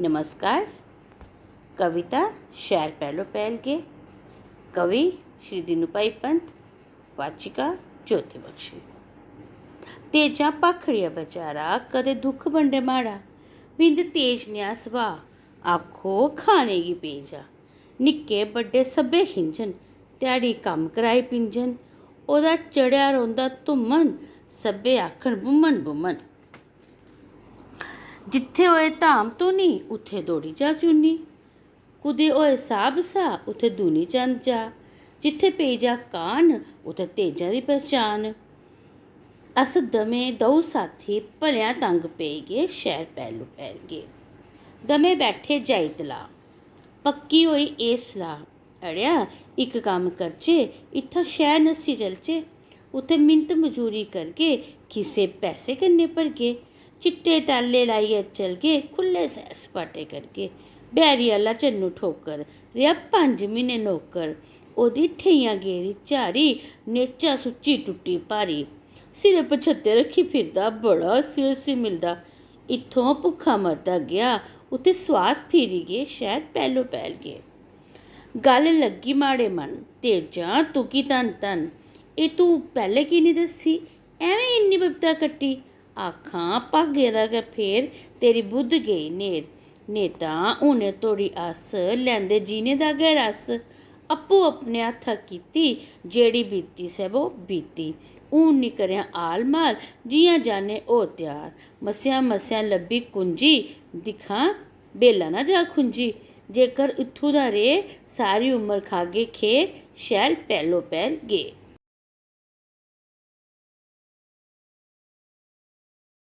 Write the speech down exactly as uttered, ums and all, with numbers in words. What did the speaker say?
नमस्कार। कविता शैह्र पैह्लो पैह्ल गे। कवि श्री दीनू भाई पंत। वाचिका ज्योति बख्शी। तेजां भाखड़िया बचारा, कदें दुख बंडे माड़ा। बिंद तेज नेहा सुभाऽ, आखो खाने गी पेई जा। निक्के बड्डे सब्भै खिंझन, ध्याड़ी कम्म कराई पिंजन। ओह्दा चढ़ेआ रौंह्दा धुम्मन, सब्भै आखन बुम्मन बुम्मन। जित्थै होए धाम धूनी, उत्थै दौड़ी जा चुन्नी। कुतै होए साह् बसाह्, उत्थै दूनी चंद जा। जित्थै पेई जा काह्न, उत्थै तेजां दी पहचान। अस दमें द'ऊ साथी भलेआं तंग पेई गे, शैह्र पैह्लो पैह्ल गे। दमें बैठे जाई तलाऽ, पक्की होई एह् सलाह्, अड़ेआ, इक कम्म करचै, इत्थां शैह्र नस्सी चलचै। उत्थै मिंत मजूरी करगे, खीसे पैसे कन्नै भरगे। चिट्टे टाल्ले लाइयै चलगे, खु'ल्ले सैर सपाटे करगे। बैरी आह्ला चन्नू ठोकर, रेहा पंज म्हीने नौकर। ओह्दी ठेइयां गेदी झारी, नेचा सुच्ची टुट्टी भारी। सिरै पर छत्ते रक्खी फिरदा, बड़ा हस्सी हस्सी मिलदा। इत्थों भुक्खा मरदा गेआ, उत्थै सुआस फिरी गे, शैह्र पैह्लो पैह्ल गे। गल्ल लग्गी माड़े मन, तेजां तुगी धन धन। एह् तूं पैह्लें की निं दस्सी? ऐवें इन्नी बिपता कट्टी। आखां भागे दा गै फेर, तेरी बुद्ध गेई नेर। नेईं तां हुनै धोड़ी अस लैंदे जीने दा गै रस। आपूं अपने हत्था कीती जेह्ड़ी बीती सै वो बीती। हून निं करेआं आल माल, जि'यां जाने हो त्यार। मसेआं मसेआं लब्भी कुंजी, दिक्खां बेला ना जा खुंजी। जेकर इत्थूं दा रेह्, सारी उमर खागे खे, शैह्र पैह्लो पैह्ल गे।